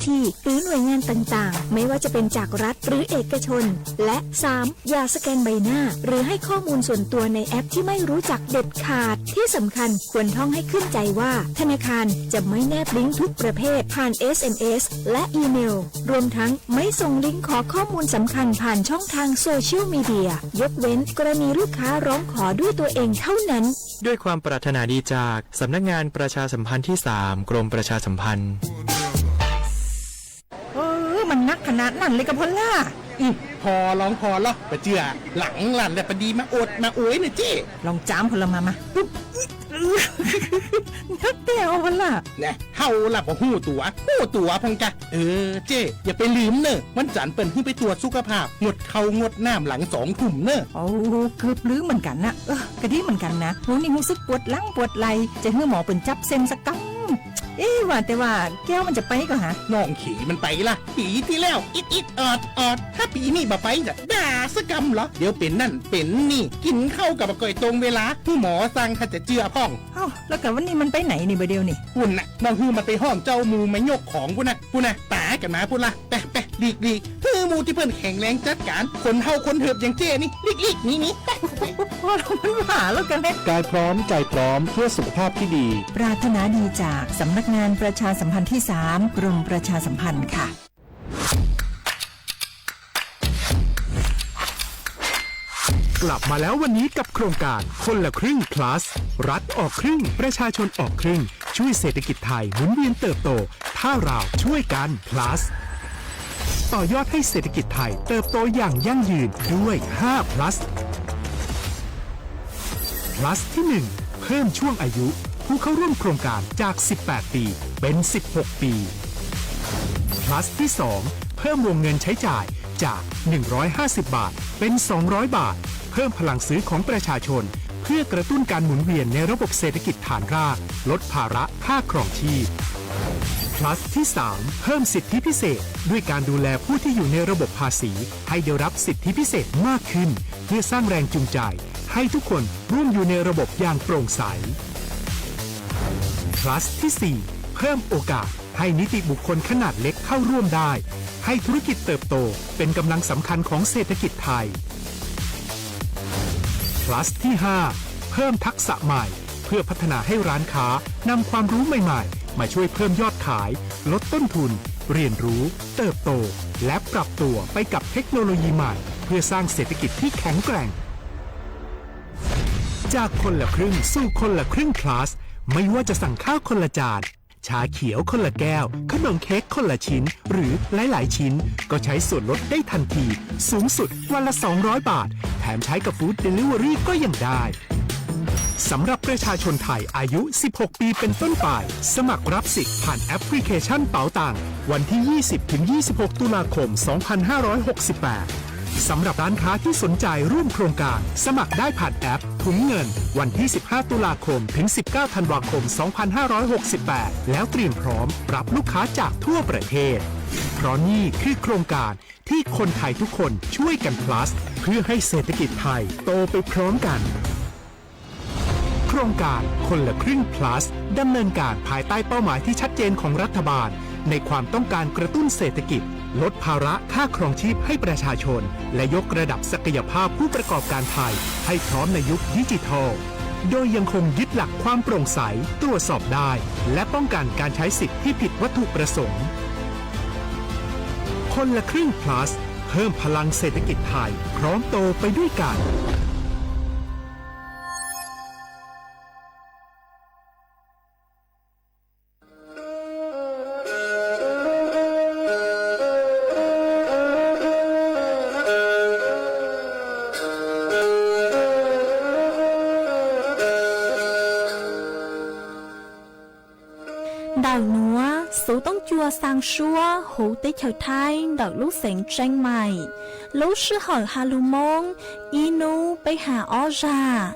ที หรือหน่วยงานต่างๆ ไม่ว่าจะเป็นจากรัฐหรือเอกชน และ สาม อย่าสแกนใบหน้า หรือให้ข้อมูลส่วนตัวในแอปที่ไม่รู้จักเด็ดขาด ที่สำคัญควรท่องให้ขึ้นใจว่าธนาคารจะไม่แนบลิงก์ทุกประเภทผ่าน เอส เอ็ม เอส และอีเมล รวมทั้งไม่ส่งลิงก์ขอข้อมูลสำคัญผ่านช่องทางโซเชียลมีเดีย ยกเว้นกรณีลูกค้าร้องขอด้วยตัวเองเท่านั้น ด้วยความปรารถนาดีจากสำนักงานประชาสัมพันธ์ที่สาม กรมประชาสัมพันธ์ เออ มันนักขนาดนั้นเลยกะพอลล่า อืม พอลองพอลอปะเจือ หลังหลั่นแต่ปะดีมาอวดมาอวยนะเจ้ ลองจามพอลมามาปุ๊บ นักแต่เอาพอลล่า นะ เฮาล่ะบ่ฮู้ตั๋ว ฮู้ตั๋วพองกะ เออ เจ้ อย่าไปลืมเนอะ วันจันทร์เปิ้นหื้อไปตรวจสุขภาพ งดข้าวงดน้ำหลังสองทุ่มเนอะ โอ้ เกือบลืมเหมือนกันนะ เออ กะดีเหมือนกันนะ โห นี่รู้สึกปวดหลังปวดไหล่ จะหื้อหมอเปิ้นจับเส้นสักกำ เอ๊ะ ว่าแต่ว่าแก้วมันจะไปก่อหา น้องเขยมันไปละ ปีที่แล้ว อิดอิดออดออด ถ้าปีนี้บ่ไปจะด่าสักกำเหรอ เดี๋ยวเป็นนั่นเป็นนี่ กินข้าวกับบ่ก่อยตรงเวลา หื้อหมอสั่งถ้าจะเจือพ่อง เอ้า แล้วกะวันนี้มันไปไหนนี่บ่าเดียวนี่ ปุ้นน่ะ น้องหื้อมันไปห้องเจ้าหมู่มายกของปุ้นน่ะ ปุ้นน่ะ ป๋ากันมาปุ้นละ ไปไปหลีกหลีก หื้อหมู่ที่เปิ้นแข็งแรงจัดการ คนเฒ่าคนเถิบอย่างเจ้นี่ หลีกหลีกหนีหนี ไปไป พอลล่ามันว่าแล้วกันนะ กายพร้อมใจพร้อมเพื่อสุขภาพที่ดี ปรารถนาดีจากสำนักงานประชาสัมพันธ์ที่สาม กรมประชาสัมพันธ์ค่ะ กลับมาแล้ววันนี้กับโครงการคนละครึ่ง plus รัฐออกครึ่ง ประชาชนออกครึ่ง ช่วยเศรษฐกิจไทยหมุนเวียนเติบโต ถ้าเราช่วยกัน plus ต่อยอดให้เศรษฐกิจไทยเติบโตอย่างยั่งยืนด้วย ห้า plus plus ที่ หนึ่ง เพิ่มช่วงอายุผู้เข้าร่วมโครงการจาก สิบแปด ปี เป็น สิบหก ปี plus ที่ สอง เพิ่มวงเงินใช้จ่ายจาก หนึ่งร้อยห้าสิบ บาท เป็น สองร้อย บาท เพิ่มพลังซื้อของประชาชน เพื่อกระตุ้นการหมุนเวียนในระบบเศรษฐกิจฐานราก ลดภาระค่าครองชีพ plus ที่ สาม เพิ่มสิทธิพิเศษ ด้วยการดูแลผู้ที่อยู่ในระบบภาษี ให้ได้รับสิทธิพิเศษมากขึ้น เพื่อสร้างแรงจูงใจ ให้ทุกคนร่วมอยู่ในระบบอย่างโปร่งใส plus ที่ สี่ เพิ่มโอกาสให้นิติบุคคลขนาดเล็กเข้าร่วมได้ ให้ธุรกิจเติบโตเป็นกำลังสำคัญของเศรษฐกิจไทย plus ที่ ห้า เพิ่มทักษะใหม่ เพื่อพัฒนาให้ร้านค้านำความรู้ใหม่ๆ มาช่วยเพิ่มยอดขาย ลดต้นทุน เรียนรู้ เติบโต และปรับตัวไปกับเทคโนโลยีใหม่ เพื่อสร้างเศรษฐกิจที่แข็งแกร่ง จากคนละครึ่งสู่คนละครึ่ง plus ไม่ว่าจะสั่งข้าวคนละจาน ชาเขียวคนละแก้ว ขนมเค้กคนละชิ้น หรือหลายๆ ชิ้น ก็ใช้ส่วนลดได้ทันที สูงสุดวันละ สองร้อย บาท แถมใช้กับ Food Delivery ก็ยังได้ สำหรับประชาชนไทยอายุ สิบหก ปีเป็นต้นไป สมัครรับสิทธิ์ผ่านแอปพลิเคชันเป๋าตัง วันที่ ยี่สิบ ถึง ยี่สิบหก ตุลาคม สองพันห้าร้อยหกสิบแปด สำหรับร้านค้าที่สนใจร่วมโครงการ สมัครได้ผ่านแอปถุงเงิน วันที่ สิบห้า ตุลาคม ถึง สิบเก้า ธันวาคม สองพันห้าร้อยหกสิบแปด แล้วเตรียมพร้อมรับลูกค้าจากทั่วประเทศ เพราะนี่คือโครงการที่คนไทยทุกคนช่วยกัน plus เพื่อให้เศรษฐกิจไทยโตไปพร้อมกัน โครงการคนละครึ่ง plus ดำเนินการภายใต้เป้าหมายที่ชัดเจนของรัฐบาล ในความต้องการกระตุ้นเศรษฐกิจ ลดภาระค่าครองชีพให้ประชาชน และยกระดับศักยภาพผู้ประกอบการไทย ให้พร้อมในยุคดิจิทัล โดยยังคงยึดหลักความโปร่งใส ตรวจสอบได้ และป้องกันการใช้สิทธิ์ที่ผิดวัตถุประสงค์ คนละครึ่ง plus เพิ่มพลังเศรษฐกิจไทย พร้อมโตไปด้วยกัน Ntawm nuav xuv toob cua xaa suab huv teb chaws Thaib ntawm lub xeev Tseeb Maim. Lub sij hawm has lug Moob, ib nub peb has ob zag.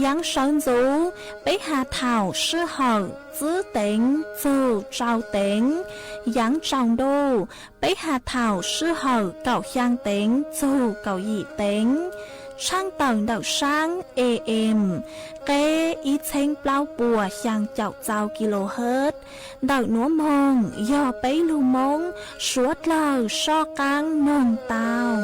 Yaav sawv ntxuv, peb has thaum sij hawm tsib teev txug rau teev. Yaav tsaus ntuj, peb has thaum sij hawm kaum xyaa teev txug kaum yim teev. Tshaaj tawm ntawm saab AM, qeb ib txheeb plaub puas xyaa caum txau kilohertz, ntawm nuav moog yog peb lug Moob suav dlawg soj qaab noog tau.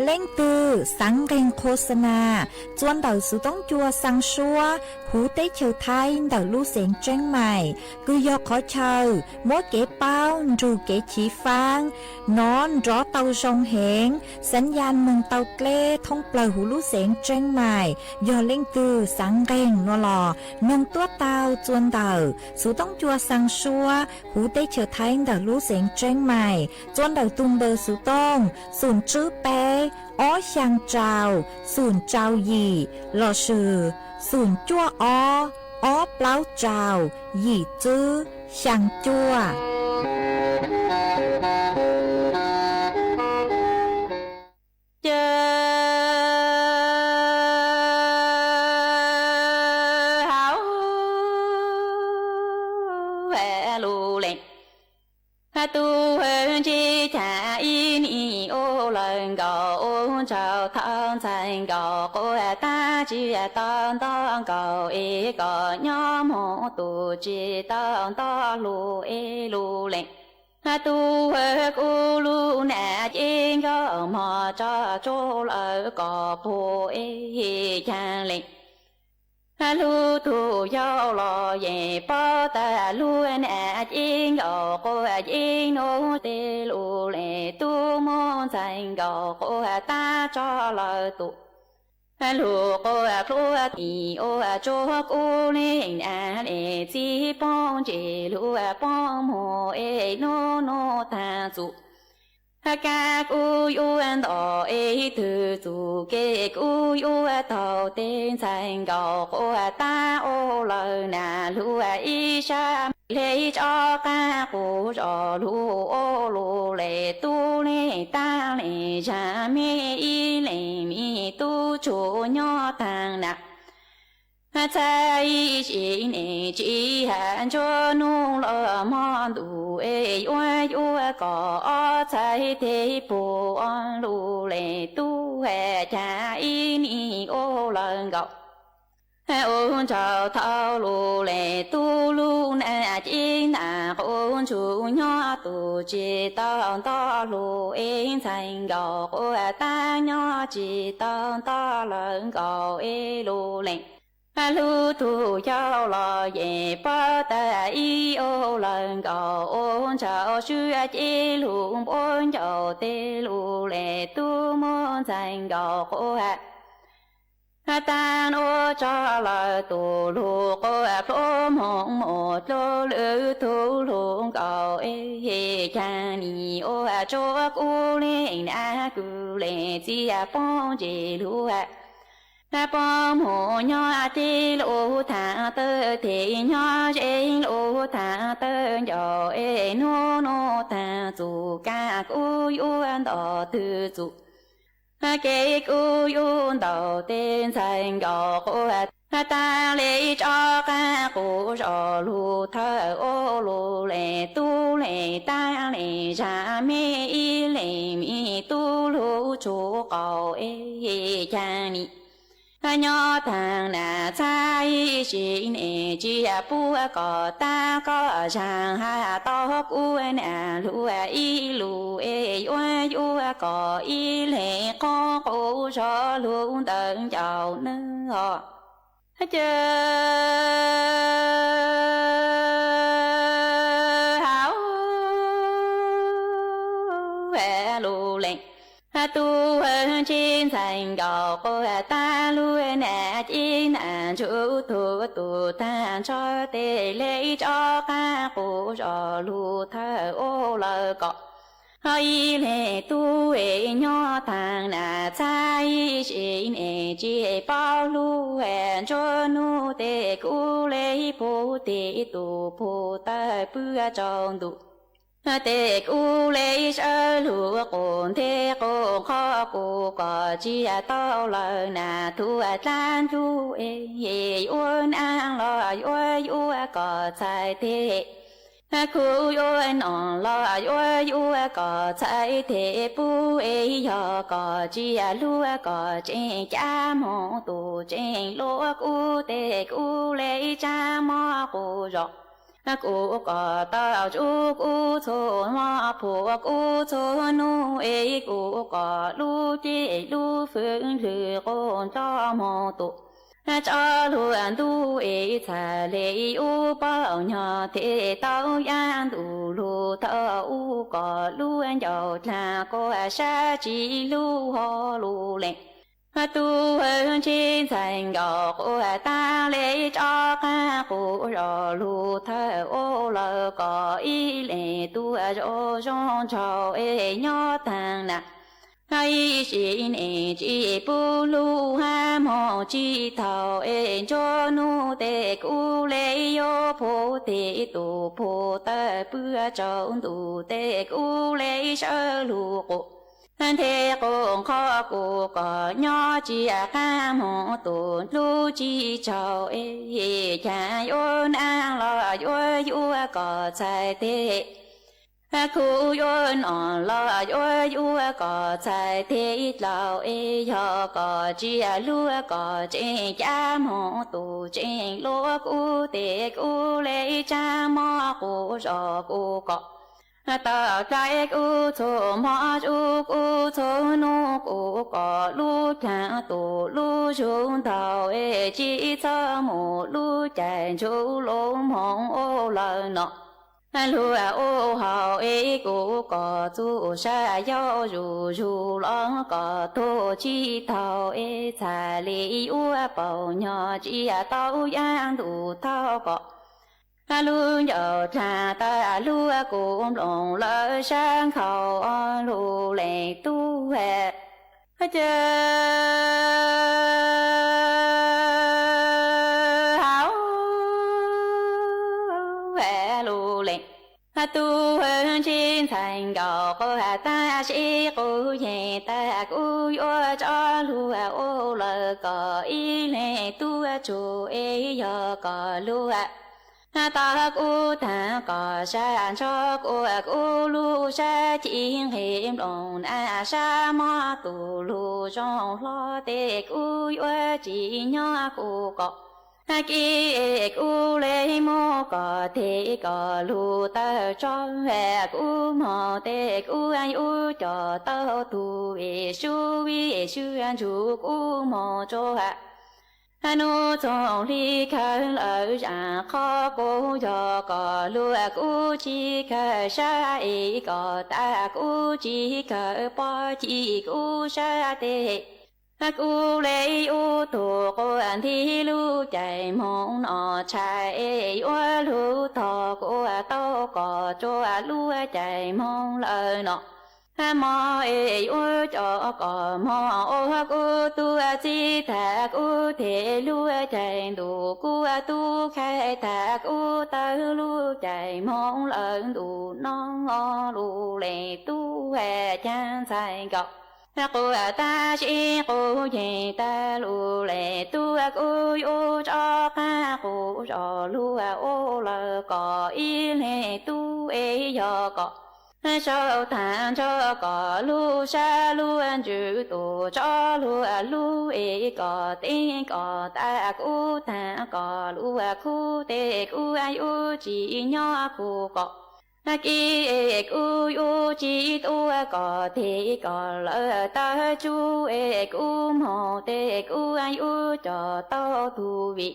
Leej twg xaav nqeeg khos xa nas txuas ntawm xuv toob cua xaa suab huv teb chaws Thaib ntawm lub xeev Tseeb Mais, kws yog qhov chaw muab kev paub nrug kev chiv faab nov nrov tau zoo heev, xaav yaj moog tau dleb thoob plawg huv lub xeev Tseeb Mais. Yog leej twg xaav nqeeg nuav los noog tuab tau txuas ntawm xuv toob cua xaa suab huv teb chaws Thaib ntawm lub xeev Tseeb Mais, txuas ntawm tug npawb xuv tooj xoom tswb peb ob xyaa rau xoom rau yim lossis xoom cuaj ob ob plaub rau yim tswb xyaa cuaj. Hauv lus lees, tub hawj ntsib chav ib nim ua lawm nkaus, ua ntshaus thawj ntxhais nkaus quas tab tsis tau nto nkaus es kom nyob moog tus tsis tau nto lus es lus lees. Tub hawj kuv lub nam cev nkauj mog tso tsuj lawm kom puag es caag lees. Lub tug yau los yeej paub tas lub nam cev nkauj quas yeej nub tej lus lees tub muaj ntxhais nkaus quas tab tso lawm tus lug quas pluav tim ua tsuav kuv leej nam lees txij poob ntsis lug poob moog es nub nub taag txug. Kab kuv yuav nto es twg txug kev kuv yuav taug tej ntxhais nkaus quas tab ua lawm nam lug ib sab le tso qab quv zos lug ua lus lees tub leej tab lees zag me ib leeg me tub tshua nyob taag nam. Txhaj ib sim neej tsis has ntsuab nub los mog ntuj es yuav yuav kom ob txhais tej puag lus lees tub has cav ib nim ua lawm nkaus. Ua ntshaus thawj lus lees tub lub nam cev nam quas ntsuj nyob tus tsis tau nto lus es ntxhais nkaus quas tab nyob tsis tau nto lawm nkaus es lus lees. Lub tug yau los yeej paub tas ib ua lawm nkaus ua ntshaus swb cev lug npuab ncauj tej lus lees tub muaj ntxhais nkaus quas taag nub tso lawm tus lug quas pluav moog mus dlua lwm tug lug nkaus es caag nim ua tsuav kuv leej nam kws lees txij poob ntsis lug poob mus nyob tij lub taag tawg teg nyob ze lub taag tawg ncauj es nub nub taag txug kab kuv yuav nto twg txug kev kuv yuav ntaus tej ntxhais nkaus quas taag le tso qab quv zos lug thawj ua lus lees tub leej tab lees zag me ib leeg me tub lug tshua qaus es caag nim nyob taag nam txhaj ib sim neej tsis puab kom tab koj zag has tau kuv nam lug ib lus es yuav yuav kom ib leeg qoob quv zos lug ntawm ncauj nawb os. Ces hauv lus lees, tub hawj ntsib ntxhais nkaus quas tab lub nam cev nam ntsuj tug tug taag nrho tej le tso qab quv zos lug thawj ua lawm kom ib leeg tub es nyob taag nam txhaj ib sim neej tsis paub lug ntsuab nub tej kuv le puag tim tus puag tawg pw tsaus ntuj. Tej kub le sawv lug quas nthe quas nqho kuv kom tsis tau lawm na, tub dlaab ntuj es yuav naaj los yuav yuav kom txhais teg, kub yuav nom los yuav yuav kom txhais teg pub es yog kom tsis luag kom tseem cab moog tus tseem luaj kub tej kub le tsaab mob quas zos. Kuv kom tau tsuj kub txhua mob phuam kub txhua nub es kuv kom lub ceg lub fwv lwg quas nto moog tus tso luag ntuj es txhais le ub paub nyog teg tau yaaj ntuj lug thaum ub kom lub ncauj dlaag kuas sab tsis lug ho lug lees. Tub hawj ntseb ntxhais nkaus quas taag le tso qaab quas zos lug thawj ua lawm kom ib leeg tuaj zoo zoo nraug es nyob taag na. Ib sim neej tsis pub lug hab moog tsis thaum es ntsua nub tej kub le yuav phuv teg tus phuv tawg pwg tsaus ntuj tej kub le sawv lug quas nthe quas nqho kuv kom nyob tsis qaab moog tus lub tsis tsaug es caag yuav naaj los yuav yuav kom txhais teg. Kub yuav nom los yuav yuav kom txhais teg dlaus es yog kom tsis luag kom tseem cab moog tus tseem luaj kub tej kub le tsaab mob quas zos kuv kom tau dlaim kub txhua mob tsuj kub txhua nub kuv kom lub dlaag tus lub zug ntaug es tsis txhob mus lub caij ntsuj lug moog ua lawm no. Luag ua haus es kuv kom txuj sa yau zuj zug los kom tuag tsis thaum es txhais le yuav paub nyog tsis tau yaaj ntuj thaum kom lub ncauj dlaag tawg luag kuv nplooj lawm sab nkhaus lug lees tub caw hauv lug lees. Tub hawj ntseb ntxhais nkaus quas taag seb quas yeeg tag kuv yuav tso luag ua lawm kom ib leeg tuaj tsug es yog kom luag tau kub taag kom sab ntsog kuas kub lub sab ci nqeg nplooj na sab mob tus lug zoo hlo tej kub yuav tsis nyob kuv kom kib es kub le moog kom teg kom lug tawg tso kub moog tej kub yuav coj tau tug vim sub vim sub ntsug kub moog tsua nub txoog hli kawg lawm zaaj qhov kuv yog kom luag kub tsis kawg sab es kom tag kub tsis kawg pob ci kub sab teg. Kub le yuav tug quas nti lub caij moog no tshais es yuav lug tog kuas tau kom tsua lub caij moog lawm no. Mob es yuav coj kom moog ua kub tuaj txib tag kub teg lub caij ntuj kuas tub khai tag kub tawg lub caij moog lawm ntuj no lug lees tub caag ntxhais nkaus quas taag seb quas yeeg tag lug lees tub kub yuav tso qaab quas zos luag ua lawm kom ib leeg tub es yog kom sau taag ntsog kom lub sab luag ntsws tus tso luag lug es kom teeb kom tag kub taag kom luag khub tej kub yuav tsis nyob kuv kom kib es kub yuav tsis tuaj kom teg kom lawv tawg tsug es kub moog tej kub yuav coj tau tug vim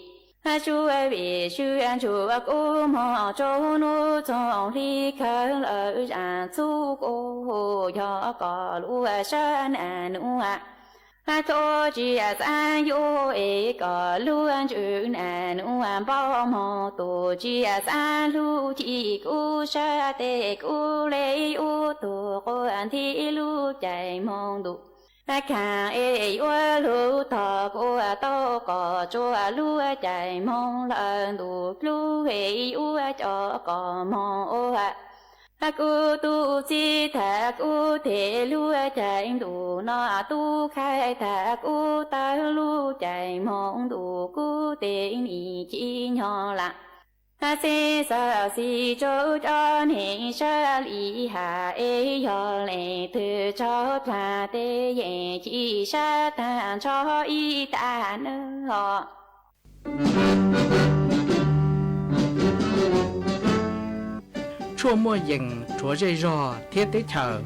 sub vim sub ntsug kub moog tsua nub txoog hli kawg lawm zaaj txug kuv yog kom luag sab nam nuj txhua tsis xaav yuav es kom luag ntsws nam nuj npau moog tus tsis xaav lug ci kub sab teg kub le yuav tug quas nti lub caij moog ntuj khaam es yuav lug tog kuas tau kom tsua lub caij moog lawm ntuj dlub es yuav coj kom moog ua Kuv tus txiv, thaum kuv them lub caij ntuj no, tub Khaib, thaum kuv tawm lub caij hmoov ntuj, kuv tej nim chim nyob lawm. Txiv xav xis rau cov neeg sawv li has es yog leej twg tso plag tej yeej chim sab tag nrho ib tag nawb os. Tshuaj muaj yees rhuav zej zog thiab teb chaws.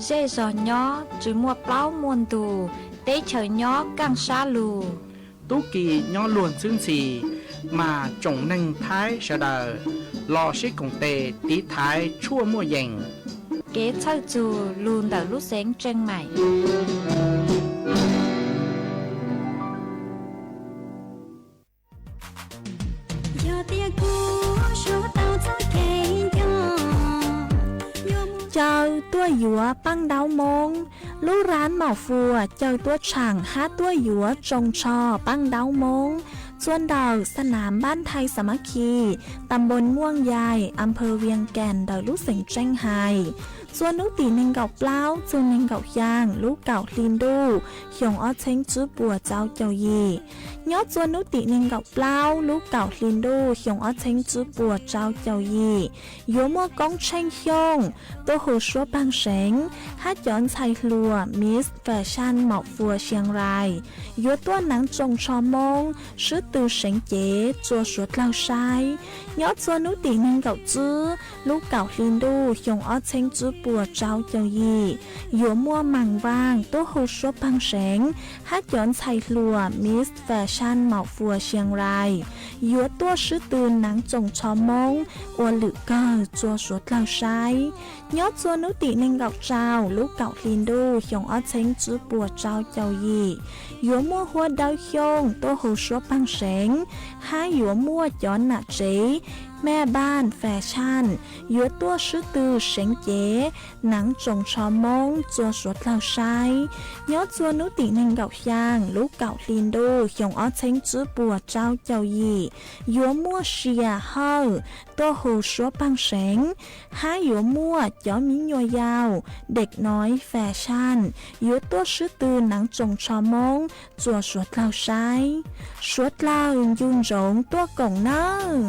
Zej zog nyob tsis muaj plaub muaj ntug, teb chaws nyob keej sab lug. Tub ki nyob luag ntxhwb ntxhi, mas tsoom neeg Thaib sawv daws los sib koom tes tiv thaiv tshuaj muaj yees. Kev txhawj txug lug ntawm lub xeev Tseej Maim. Caw tuaj yuav paj ntaub Moob. Lub rab Maum Fuas caw tuaj tshaam hab tuaj yuav tsoos tsho paj ntaub Moob. Txua ntawm xa nam npab Nthai Xa Mab Khi, tam npoos Muaj Yais, a phawv Vias Kas ntawm lub xeev Tseej Hais. Txua hnub tim nees nkaum plaub txug nees nkaum xyaa lub kaum hli ntuj xyoo ob txheeb tswb puas rau caum yim. Nyob txua hnub tim nees nkaum plaub lub kaum hli ntuj xyoo ob txheeb tswb puas rau caum yim, yuav muaj Koob Tsheej Xyooj tuaj hu suab paag seev hab cov ntxhais hluas Miss Fashion Maum Fuas Siang Rais yuav tuaj hnav tsoos tsho Moob, swb tw seev cev rua suav dlawg saib. Nyob txua hnub tim nees nkaum tswb lub kaum hli ntuj xyoo ob txheeb tswb puas rau caum yim, yuav muaj Maam Vaaj tuaj hu suab paag seev hab cov ntxhais hluas Miss Fashion Maum Fuas Siang Rais yuav tuaj swb tw hnav tsoos tsho Moob ua lwm kawg rua suav dlawg saib. Nyob txua hnub tim nees nkaum rau lub kaum hli ntuj xyoo ob txheeb tswb puas rau caum yim, yuav muaj Huab Dawb Xyooj tuaj hu suab paag seev hab yuav muaj cov nam tsev Maam Npaaj Fashion yuav tuaj swb tw seev cev hnav tsoos tsho Moob rua suav dlawg saib. Nyob txua hnub tim nees nkaum xyaa lub kaum hli ntuj xyoo ob txheeb tswb puas rau caum yim, yuav muaj Sia Hawj tuaj hu suab paag seev hab yuav muaj cov miv nyuas yaus Dej Noiv Fashion yuav tuaj swb tw hnav tsoos tsho Moob rua suav dlawg saib. Suav dlawg ncu ntsoov tuaj koom nawb.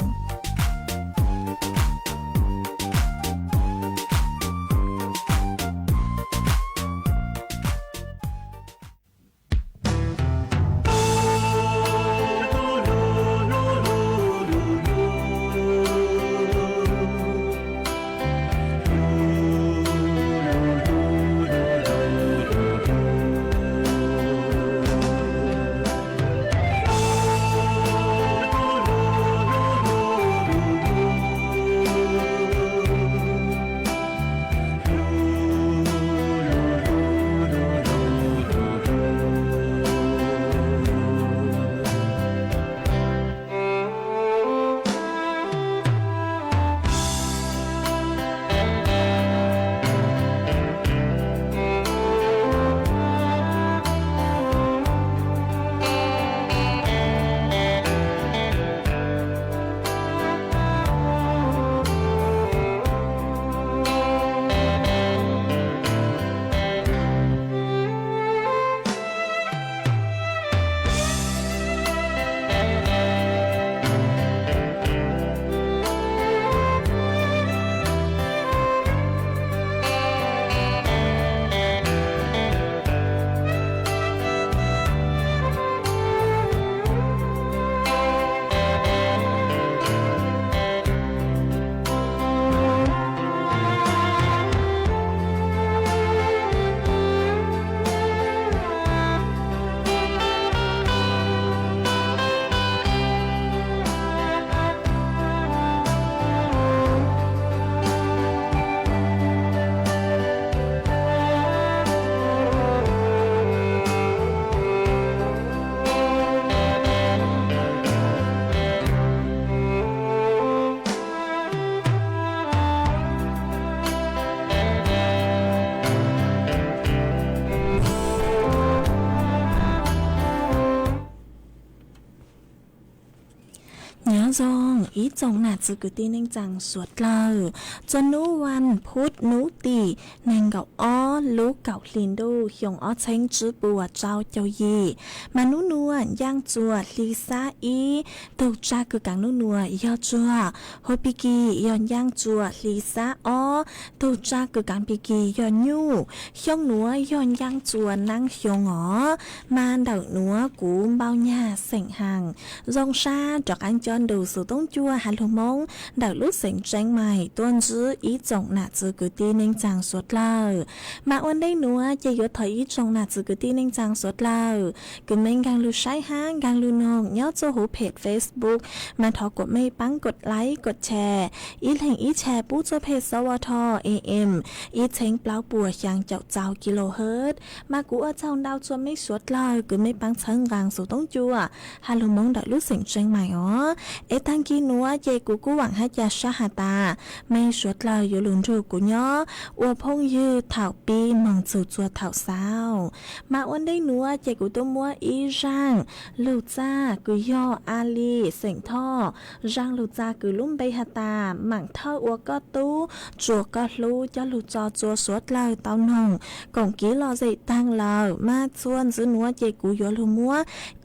Nyob zoo, Ib tsoom nam txiv kwv tij neej tsaa suav dlawg, txuas nub vas phuv nub tim neeg nkaum ob lub kaum hli ntuj xyoo ob txheeb tsib puas rau caum yim, mas nub nuav ncaaj txuas hli xab ib, tug tsa kws kaav nub nuav yog tsuag, hua pig kis yog ncaaj txuas hli xab ob, tug tsa kws kaav pig kis yog nyuj, xyoo nuav yog ncaaj txuas naab xyoo os. Mas ntawm nuav kuv npau nyag xeem haas zoo sab rov qaab coj nrug xuv toob cuaj has lug Moob ntawm lub xeev Tseeb Mais tuaj ntsib ib tsoom nam txiv kwv tij neej tsaa suav dlawg. Mas ua ntej nuav ces yuav thov ib tsoom nam txiv kwv tij neej tsaa suav dlawg kws mej nkaag lug saib hab nkaag lug noog nyob txuj huv phem Facebook, mas thov kuas mej paab kod like kod share, ib leeg ib share pub txuj phem S W T A M ib txheeb plaub puas xyaa caum txaus kilohertz. Mas kuv ua tsaug ntau txug mej suav dlawg kws mej paab txhawb nqaa xuv toob cuaj has lug Moob ntawm lub xeev Tseeb Mais os. Es taag kis nuav ces kuv kuj vaam hab ca sab has tas mej suav dlawg yuav lug nrug kuv nyob ua phooj ywg thaum pib moog txug txuas thaum xaus. Mas ua ntej nuav ces kuv tuaj muab ib zaaj lug txaj kws yog Ali xeem Thoj, zaaj lug txaj kws lub npe has tas maam thawj ua koj tub, tsuas koj hlub coj lug tso txua suav dlawg tau noog koom kiv lom zem taag lawm. Mas txuas ntxiv nuav ces kuv yuav lug muab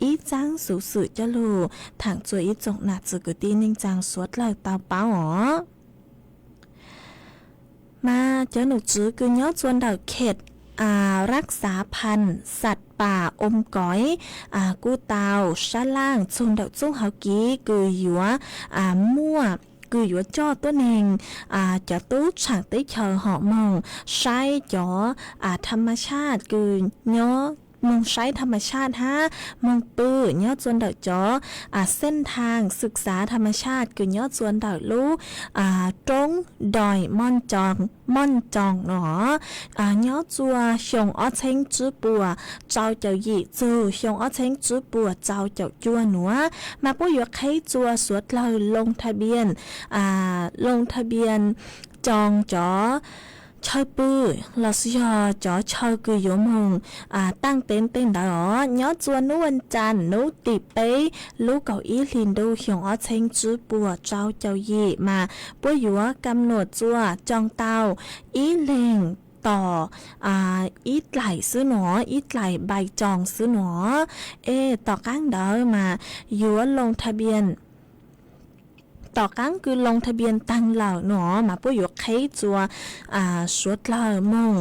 ib txaab xuv xwm coj lug thaam txua ib tsoom nam txiv kwv tij neej tsaa suav dlawg tau paub os. Mas cov nom tswv kws nyob txua ntawm khet rab xav phas xas pas Om Koi kuj tau sab laaj txug ntawm txuj hauv kev kws yuav muaj, kws yuav coj tuab neeg cov tub tshaam teb chaws hom moog saib cov tham mas shaj kws nyob, moog saib tham mas shaj hab moog pw nyob txua ntawm cov xeej thaag xwm xav tham mas shaj kws nyob txua ntawm lub roob doi Moj Coos no, nyob txua xyoo ob txheeb tsib puas rau caum yim txug xyoo ob txheeb tsib puas rau caum cuaj nuav. Mas puab yuav qheb txua suav dlawg loo tha npias, loo tha npias coos cov chaw pw lossis yog cov chaw kws yuav moog taaj tev tej ntawd os, nyob txua nub vas cas nub tim peb lub kaum ib hli ntuj xyoo ob txheeb tsib puas rau caum yim mas puab yuav kam nuam txua coos tau ib leeg tom ib dlaim xwb no, ib dlaim npai coos xwb no. Es tom qaab ntawd mas yuav loo tha npias, tom qaab kws loo tha npias taag lawm no mas puab yuav qheb txua suav dlawg moog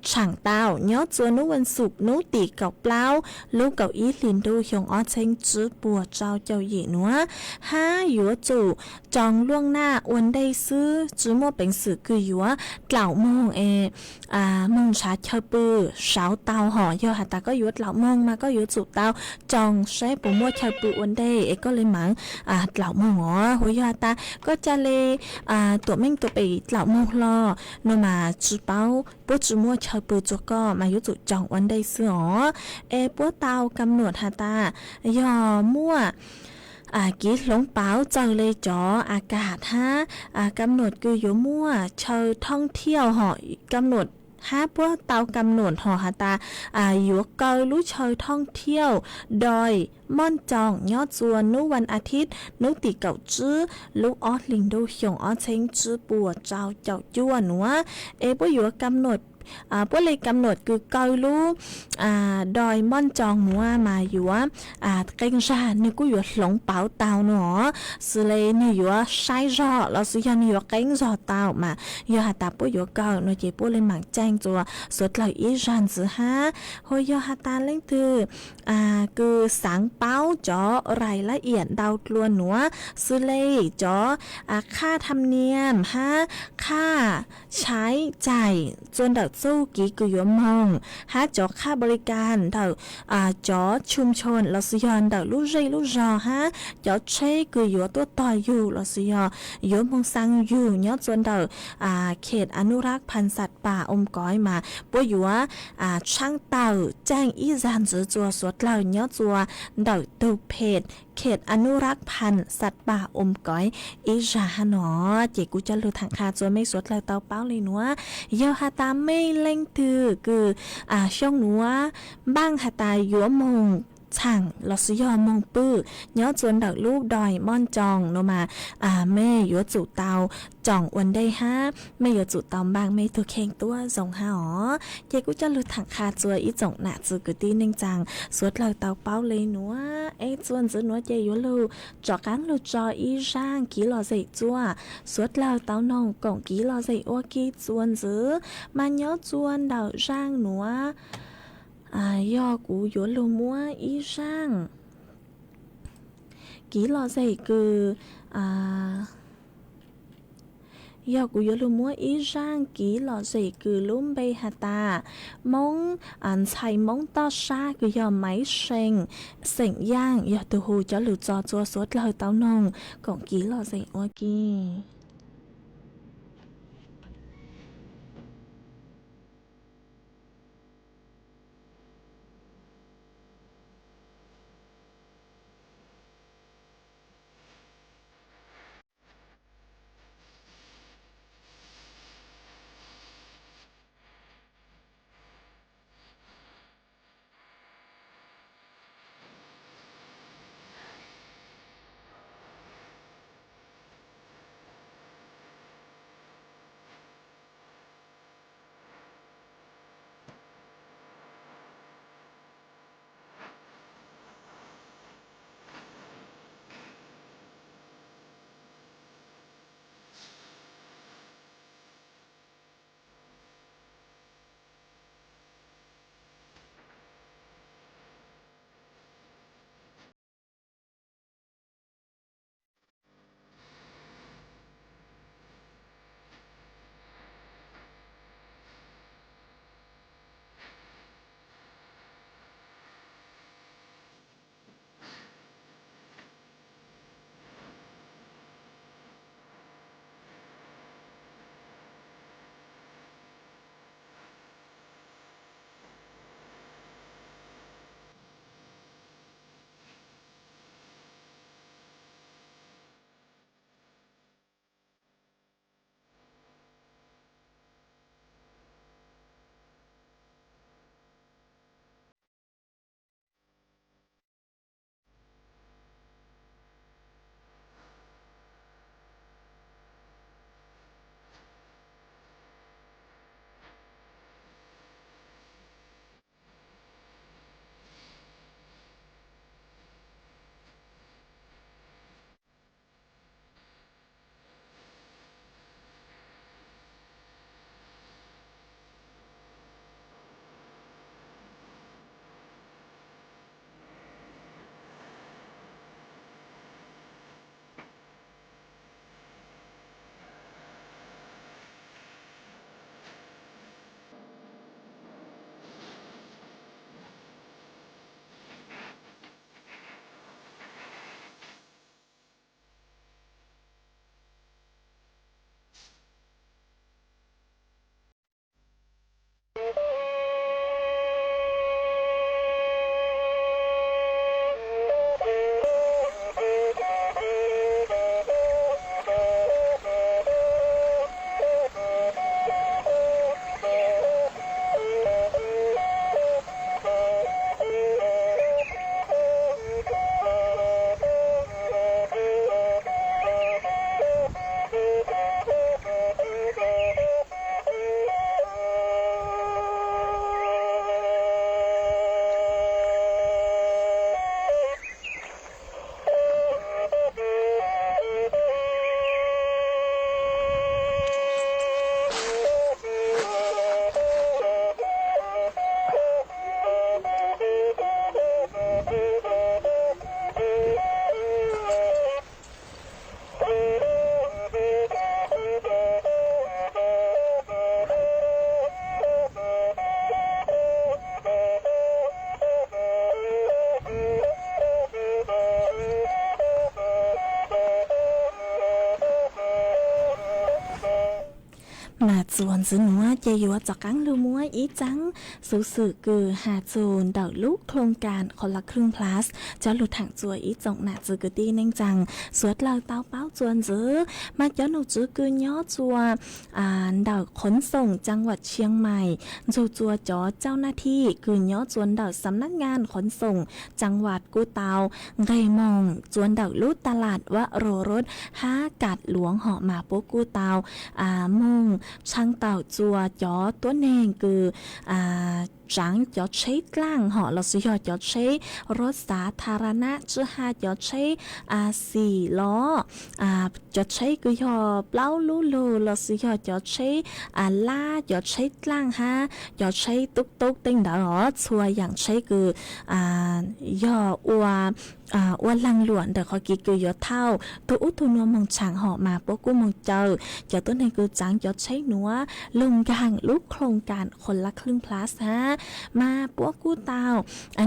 tshaam tau nyob txua nub vas xuv nub tim kaum plaub lub kaum ib hli ntuj xyoo ob txheeb tsib puas rau caum yim nuav, hab yuav tsum coos luaj naj ua ntej xwb, tsi muaj peev xwm kws yuav dlaum moog es moog nrhav chaw pw saud tau hom. Yog has tas koj yuav dlaum moog mas koj yuav tsum tau coos saib puas muaj chaw pw ua ntej es koj le maam dlaum moog os. Hu yog has tas koj ca le tuam meej tuam pem dlaum moog hlo no mas tsi paub, puab tsi muaj chaw pw txua koj mas yuav tsum coos ua ntej xwb os. Es puab tau kam nuam has tas yog muaj kev hloov pauv txawg le cov a kas hab kam nuam kws yuav muaj chaw thoob thiauj hom, kam nuam hab puab tau kam nuam hom has tas yuav kaw lub chaw thoob thiauj doi Moj Coos nyob txua nub vas a thib nub tim kaum tsib lub ob hli ntuj xyoo ob txheeb tsib puas rau caum cuaj nuav. Es puab yuav kam nuam, puab le kam nuam kws kaw lub doi Moj Coos nuav mas yuav qee zag nwg kuj yuav hloov pauv tau no, xws le nwg yuav saib zog lossis yog nwg yuav qee zog tau mas yog has tas puab yuav kaw no ces puab le maam caaj txua suav dlawg ib zag ntxiv hab. Hu yog has tas leej twg kws xaav paub cov rais lab iam ntau dlua nuav xws le cov qhaj tham niam hab qhaj chaiv caim txua ntawm txuj kev kws yuav moog hab cov qhaj npaus li kas ntawm cov chum choos lossis yog ntawm lub zej lub zog hab cov tsheb kws yuav tuaj tog yug lossis yog yuav moog xaa yug nyob txua ntawm khet a nub rab phas xas pas Om Koi mas puab yuav tshaab tawm caaj ib zag ntxiv txua suav dlawg nyob txua ntawm tug phem khet a nub rab phas xas pas Om Koi ib zag hab no. Ces kuv coj lug thaam qha txua mej suav dlawg tau paub le nuav. Yog has tas mej leej twg kws xyoo nuav npaaj has tas yuav moog txhaum los sis yog moog pw nyob txua ntawm lub doj moj ncoos no mas, mej yuav tsum tau coom ua ntej hab mej yuav tsum tau npaaj mej tug kheej tuab zoo hab os. Ces kuv coj lug thaam qha txua ib tsoom nam txiv kwv tij neej tsaa, suav dlawg tau paub le nuav, es txuas ntxiv nuav ces yuav lug rov qaab lug tso ib zaaj kiv lom zem txua, suav dlawg tau noog koom kiv lom zem ua ke txuas ntxiv. Mas nyob txua ntawm zaaj nuav, yog kuv yuav lug muab ib zaaj kiv lom zem kws, yog kuv yuav lug muab ib zaaj kiv lom zem kws lub npe has tas Moob, ntxhais Moob toj sab kws yog Maiv Seem, xeem Yaaj yog tug hu cov lug tso txua suav dlawg tau noog koom kiv lom zem ua ke. Mas txuas ntxiv nuav ces yuav rov qaab lug muab ib txaab xuv xwm kws has txug ntawm lub khloos kaam Qhov Laj Khlooj Plus coj lug thaam txuas ib tsoom nam txiv kwv tij neej tsaa suav dlawg tau paub txuas ntxiv. Mas cov nom tswv kws nyob txuas ntawm Khov Xoom Tsang Vam Tshiang Maim ntsug txuas cov cau naj thim kws nyob txuas ntawm Xam Nab Ngaan Khov Xoom Tsang Vam kuj tau nqeg moog txuas ntawm lub ta las Vaj Rua Rub hab Kaam Luav hom mas puab kuj tau moog tshee tawm txuas cov tuab neeg kws tsaav cov tsheb dlaaj hom lossis yog cov tsheb rub xav tha ra nab tswj ha cov tsheb xim los cov tsheb kws yog plaub lub lug lossis yog cov tsheb lab cov tsheb dlaaj hab cov tsheb tub tub tej ntawd os txhua yaam tsheb kws yog ua ua laag luam ntawm qhov kev kws yuav thauj tug ub tug nuav moog tshaam hom mas puab kuj moog caw cov tuab neeg kws tsaav cov tsheb nuav lug nkaag lub khloos kaam Qhov Laj Khlooj Plus hab mas puab kuj tau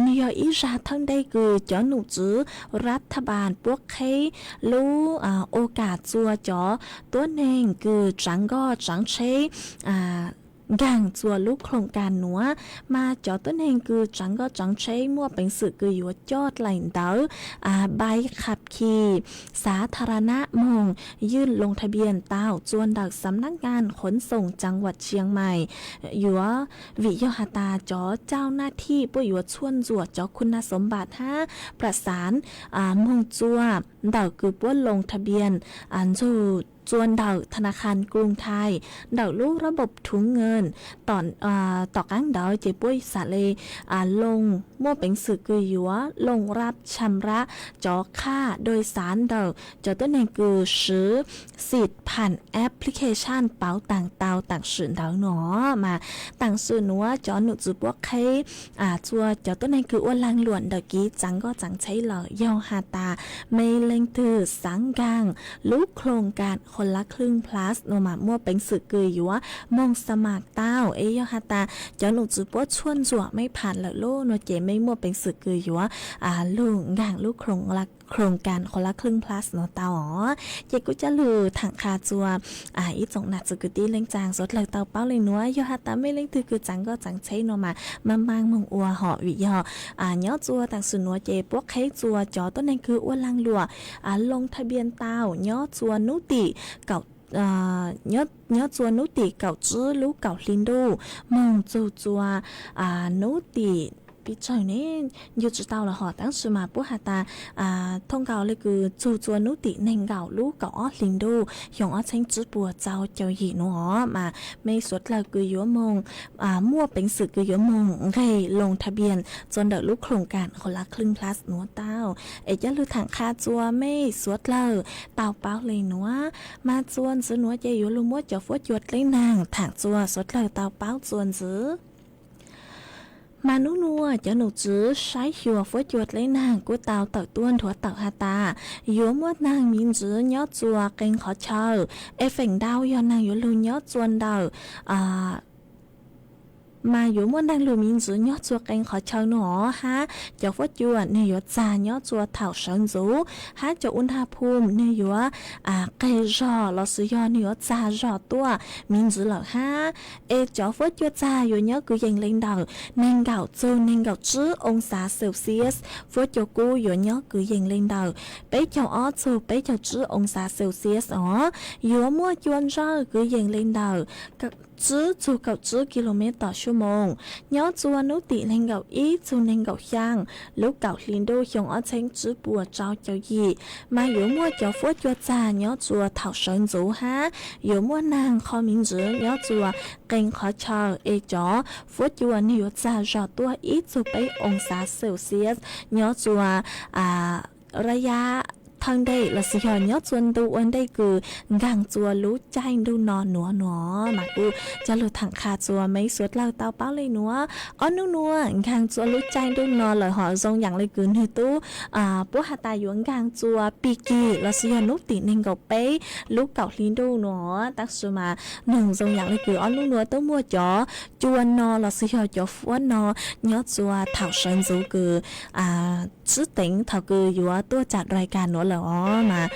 nwg yog ib zag thawj ntej kws cov nom tswv ras tha npaas puab qheb lub ua kam txuas cov tuab neeg kws tsaav nkoj tsaav tsheb nkaag txuas lub khloos kaam nuav. Mas cov tuab neeg kws tsaav nkoj tsaav tsheb muaj peev xwm kws yuav coj dlaim ntawv bai kham khi xav tha ra nab moog ywj loo tha npias tau txuas ntawm Xam Nab Ngaan Khov Xoom Tsang Vam Tshiang Maim yuav vim yog has tas cov cau naj thim puab yuav txhuaj ntxuam cov khu naj xov npam hab plam xaav moog txuas ntawm kws puab loo tha npias ntsug txuas ntawm tha na khas Kruv Thais ntawm lub rab npauj thuv nkees tom qaab ntawd ces puab xav le loo muaj peev xwm kws yuav loo rab tsham rab cov khaj dua xav ntawm cov tuab neeg kws swv xim pham application pauv taag tau taam sim ntawd no mas taam sim nuav cov nom tswv puab qheb txuas cov tuab neeg kws ua laag luam ntawm kev tsaav nkoj tsaav tsheb lawm yog has tas mej leej twg xaav nkaag lub khloos kaam Qhov Laj Khlooj Plus no mas muaj peev xwm kws yuav moog xa mas tau es yog has tas cov nom tswv puab txhuaj ntxuam mej pham lawm lub no ces mej muaj peev xwm kws yuav lug nkaag lub khloos kaam Qhov Laj Khlooj Plus no tau os. Ces kuj coj lug thaam qha txuas ib tsoom nam txiv kwv tij neej tsaa suav dlawg tau paub le nuav yog has tas mej leej twg kws tsaav nkoj tsaav tsheb no mas maaj maaj moog ua hom vim yog nyob txuas taam sim nuav ces puab qheb txuas cov tuab neeg kws ua laag luam loo tha npias tau nyob txuas nub tim kaum nyob txuas nub tim kaum tsib lub kaum hli ntuj moog txug txuas nub tim pib tsawg ne yug tsis tau lawm hom tab sis mas puab has tas thoob nkaus le kws txug txuas nub tim neeg nkaum lub kaum ob hli ntuj xyoo ob txheeb tsib puas rau caum yim nuav mas mej suav dlawg kws yuav moog muaj peev xwm kws yuav moog nqeg loo tha npias txuas ntawm lub khloos kaam Qhov Laj Khlooj Plus nuav tau es coj lug thaam qha txuas mej suav dlawg tau paub le nuav. Mas txuas ntxiv nuav ces yuav lug muab cov fuab cua dleb naag thaam txuas suav dlawg tau paub txuas ntxiv. Mas nub nuav cov nom tswv saib xyuas fuab cua dleb naag kuj tau tawm tuaj nthuav tawm has tas yuav muaj naag miv ntxwv nyob txuas qee qhov chaw es feem ntau yog naag yuav lug nyob txuas ntawm mas yuav muaj naag lug miv ntxwv nyob txuas qee qhov chaw no hab cov fuab cua nwg yuav txag nyob txuas thaum sawv ntxuv hab cov ua ntaag phum nwg yuav qeg zog lossis yog nwg yuav txag zog tuaj miv ntxwv lawm hab es cov fuab cua txag yuav nyob kwv yees le ntawm neeg nkaum txug neeg nkaum tsib oo xav Celsius. Fuab cua kub yuav nyob kwv yees le ntawm peb caug ob txug peb caug tsib oo xav Celsius os. Yuav muaj cua ntsawj kwv yees le ntawm tsib txug kaum tsib kilomev tom suab moos nyob txuas nub tim neeg nkaum ib txug neeg nkaum xyaa lub kaum hli ntuj xyoo ob txheeb tsib puas rau caum yim. Mas yuav muaj cov fuab cua txag nyob txuas thaum sawv ntxuv hab yuav muaj naag qho miv ntxwv nyob txuas qee qhov chaw es cov fuab cua nwg yuav txag zog tuaj ib txug peb oo xav Celsius nyob txuas rab yab thawj ntej lossis yog nyob txuas ntu ua ntej kws nkaag txuas lub caij ntuj no nuav nuav mas kuj coj lug thaam qha txuas mej suav dlawg tau paub le nuav. Ob nub nuav nkaag txuas lub caij ntuj no lawm hom zoo yaam le kws nwg tub puab has tas yuav nkaag txuas pig kig lossis yog nub tim neeg nkaum peb lub kaum hli ntuj nuav tab sis mas nwg zoo yaam le kws ob nub nuav tub muaj cov cua no lossis yog cov fuab no nyob txuas thaum sawv ntxuv kws sib teev thaum kws yuav tuaj tsam dais kas nuav lawm os mas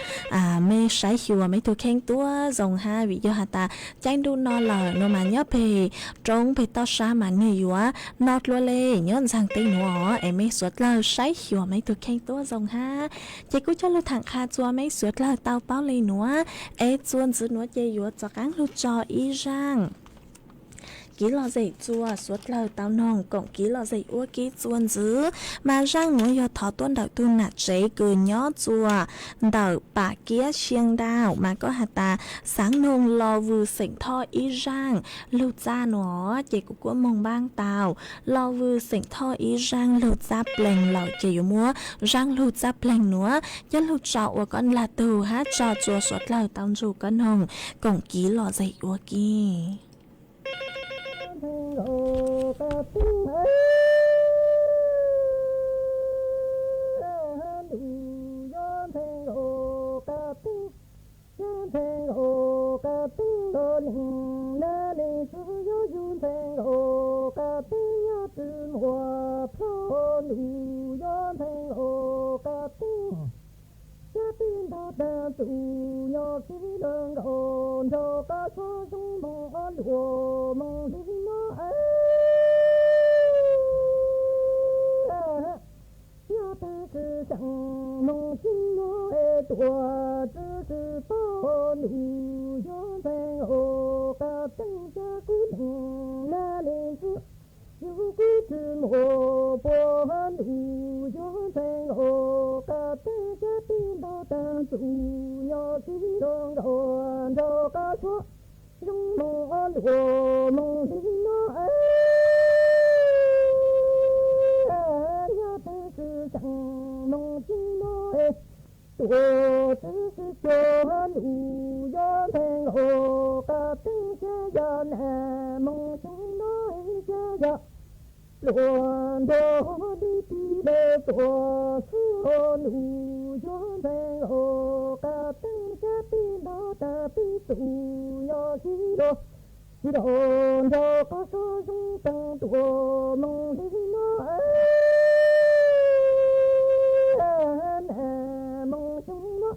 mej saib xyuas mej tug kheej tuab zoo hab, vim yog has tas caij ntuj no lawm nuav mas nyob peg roob peg toj sab mas nwg yuav noj dlua le nyob ntxaag teb nuav os. Es mej suav dlawg saib xyuas mej tug kheej tuab zoo hab. Ces kuj coj lug thaam qha txua mej suav dlawg tau paub le nuav, es txua ntxiv nuav ces yuav rov qaab lug tso ib zaaj kiv lom zem txua suav dlawg tau noog koom kiv lom zem ua ke txua ntxiv. Mas zaaj nuav yog thov tuaj ntawm tug nam tsev kws nyob txua ntawm Pam Kiab Xia Ndau mas koj has tas xaav noog Los Vwm Xeem Thoj ib zaaj lug txaj nuav, ces kuv kuj moog npaab tau Los Vwm Xeem Thoj ib zaaj lug txaj pleeg lawm, ces yuav muab zaaj lug txaj pleeg nuav coj lug tso ua koj nlaag tug hab tso txua suav dlawg tau ntsug koj noog koom kiv lom zem ua ke. Cab peb nto tag txus nyob kiv lug nkaus nraug qab xub zoo moog ob luam moog li no. Yog tag kws xeem moog xyoo no es tuam txwv txwv tau ntuj yog ntxhee nkaus qab teeb cab kub neeg laj li ntxwb. Yug kub tsi muaj puab ntuj yog ntxhee nkaus qab teeb cab peb nto tag txus nyob kiv lug nkaus nraug qab xub zoo moog ob luam moog li no. Yog tag kws xeem moog xyoo no es tuam txwv txwv cuag ntuj yog ntxhee nkaus qab teeb cab yog nam moog xyoo no es cab yog luam ntuag li ti le tuam xwb ntuj yog ntxhee nkaus qab teeb cab peb nto tag peb txus nyob kiv lug nkaus nraug qab xub zoo teeg tuam moog li no. Nam moog xyoo no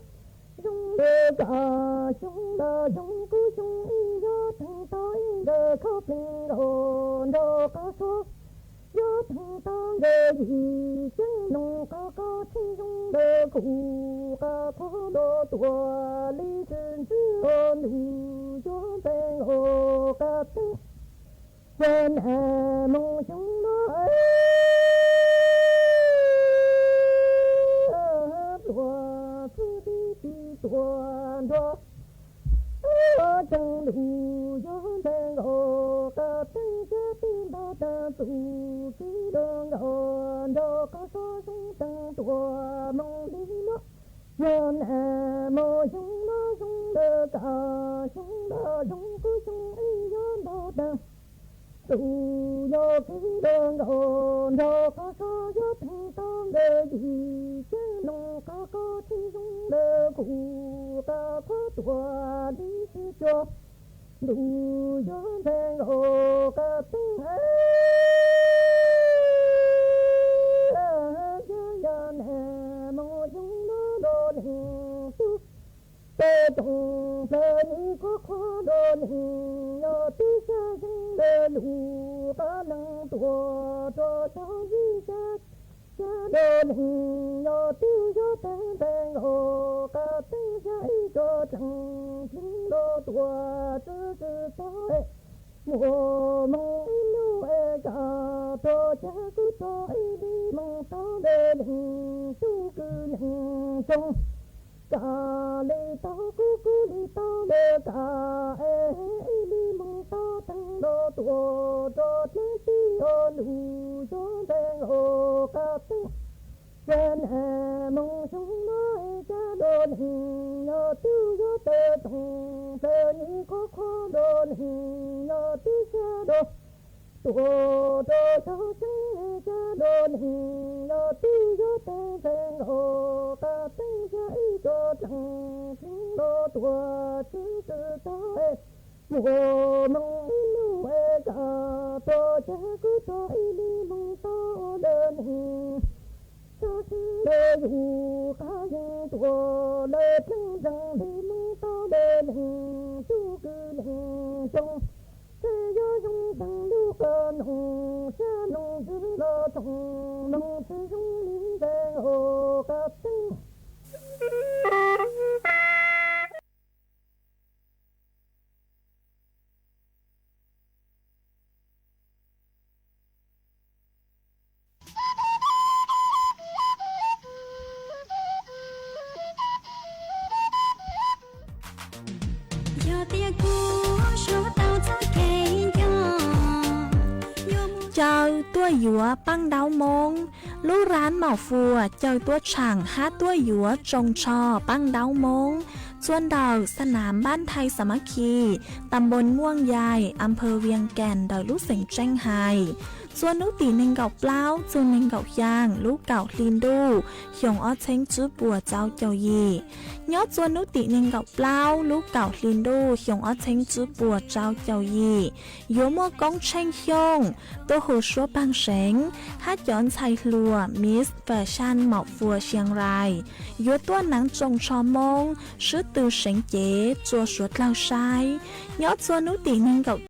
zoo le koj xyoo ntawd zoo kuv xyoo ib yog teeg tau ib nkawd khau pleeg nkaus nraug qab xub. Yog teeg tau nkawd yim ceeb noog qab koj txheeb zoo le kuv qab koj ntuj tuam li tsi ntxwb ntuj yog ntxhee nkaus qab teeb cab nam moog xyoo no luam xwb ti ti tuam nrog tseeb ntuj yog ntxhee nkaus qab teeb cab peb nto tag txus kiv lug nkaus nraug qab xub zoo teeg tuam moog li no. Yog nam moog xyoo no zoo le koj xyoo ntawd zoo kuv xyoo ib yog ntau tag txus nyob kiv lug nkaus nraug qab xub yog teeg tau nkawd yim ceeb noog qab koj txheeb zoo le kuv qab koj tuam li tsi cuag ntuj yog ntxhee nkaus qab teeb cab yog nam moog xyoo no lug leeg tub peb tsoom plawg nws qhuav qhuav lug leeg yog tub xya xyoo le lug qab leeg tuam rua xyoo yim xya xya lug leeg yog tub yog teeg ntxhee nkaus qab teeb xya ib rua tseem pleeg lug tuam txwv txwv tau muaj moog ib nub es koj rua cab kuv rua ib li moog tau le leeg tub kws leeg xyoo. Koj li tau kuv kuv li tau le koj es ib li moog tau teeg lug tuam rua dlaab tsi os ntuj yog ntxhee nkaus qab teeb cab nam moog xyoo no es cab lug leeg yog tub yog teb tsoom plawg nws qhuav qhuav lug leeg yog tub xya lug tuam rua xyoo tseeb es cab lug leeg yog tub yog teeg ntxhee nkaus qab teeb cab ib rua tseem pleeg lug tuam txwv txwv tau muaj moog ib nub es koj rua cab kuv rua ib li moog tau le leeg. Txog xwb Yus qab yeej tuaj lawm pheej nrees li neeg tau de leej tub kwv leej tsoom, txawm yuav zoo ntees lub qhov noog, sab noog ntxwv los tsoom noog txwv zoo li ntxeev hauv qab teeb. Yog tias kuv suav tau txoj kev nco, caw tuaj yuav paj ntaub Hmoob. Lub rab Maum Fuas caw tuaj tshaam hab tuaj yuav tsoos tsho paj ntaub Hmoob txhua ntawm xab nam Npab Nthai Xas Mab Khi, ta npoo Muaj Yais, a phawv Vias Kas ntawm lub xeem Tseej Hais. Txhua hnub tim nees nkaum plaub txug nees nkaum xyaa lub kaum hli ntuj xyoo ob txheeb tswb puas rau caum yim. Nyob txhua hnub tim nees nkaum plaub lub kaum hli ntuj xyoo ob txheeb tswb puas rau caum yim, yuav muaj Koob Tsheej Xyooj tuaj hu suab paag seev hab cov ntxhais hluas Miss Fashion Maum Fuas Siang Rais yuav tuaj naav tsoos tsho Hmoob swb tw seev cev rua suav dlawg saib. Nyob txhua hnub tim nees nkaum